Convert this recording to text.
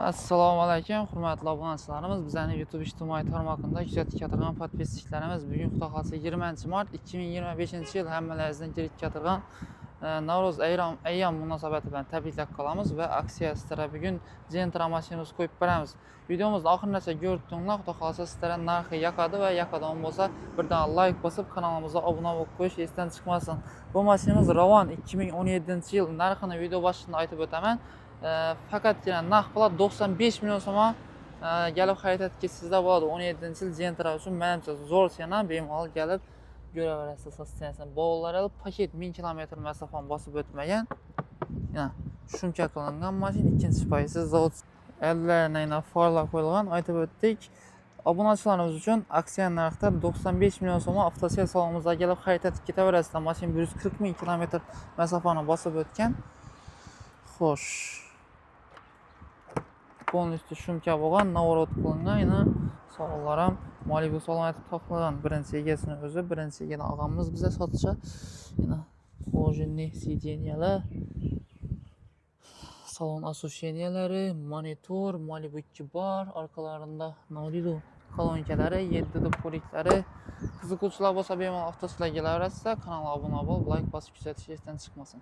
Assalomu alaykum, hurmatli obunachilarimiz. Bizani YouTube ijtimoiy tarmog'ida kuzatib keltirgan подписчик larimiz. Bugun, Xudo xohlasa, 20 mart 2025-yil. Hammalaringizdan kelib keltirgan Navro'z ayyom munosabati bilan tabriklab qolamiz va aksiya sizlarga bugun Gentra mashinamizni qo'yib beramiz. Videomizni oxirigacha ko'rib turinglar. Xudo xohlasa, sizlarga narxi yoqadi va yoqadigan bo'lsa, birdan layk bosib, kanalimizga obuna bo'lib qo'yish esdan chiqmasin. Bu mashinamiz Ravon, 2017-yil. Narxini video boshida aytib o'taman. Faqatgina naq pul 95 million so'm. Kelib xarid etib ketsangizlar bo'ladi. 17 yil Gentra uchun manimcha zo'r sena. Bemalol kelib ko'raverasiz состояние sini. Bolalar paket, 1000 kilometr masofani bosib o'tmagan. Yana шумка qilingan mashina, ikkinchi paysi zavod ellarina farlar qo'yilgan, aytib o'tdik. Obunachilarimiz uchun aksiya narxda 95 million so'm. Avtosel salonimizga kelib xarid etib ketaverasizlar. Mashina 140 ming kilometr masofani bosib o'tgan. Xo'sh, полностью шумка bo'lgan, наворот qilingan. Yana salonlar ham Malibu salon etib topilgan. Birinchi egasini o'zi, birinchi egani olganmiz biza sotishga. Yana кожаный сиденья lar, salon освещения lari, monitor, Malibu 2 bor orqalarida, nima deydi, kolonkalari, 7 poriklari. Qiziquvchilar bo'lsa, bemalol avtosalonga kelaverasizlar. Kanalga obuna bo'lib, layk bosib kuzatish esdan chiqmasin.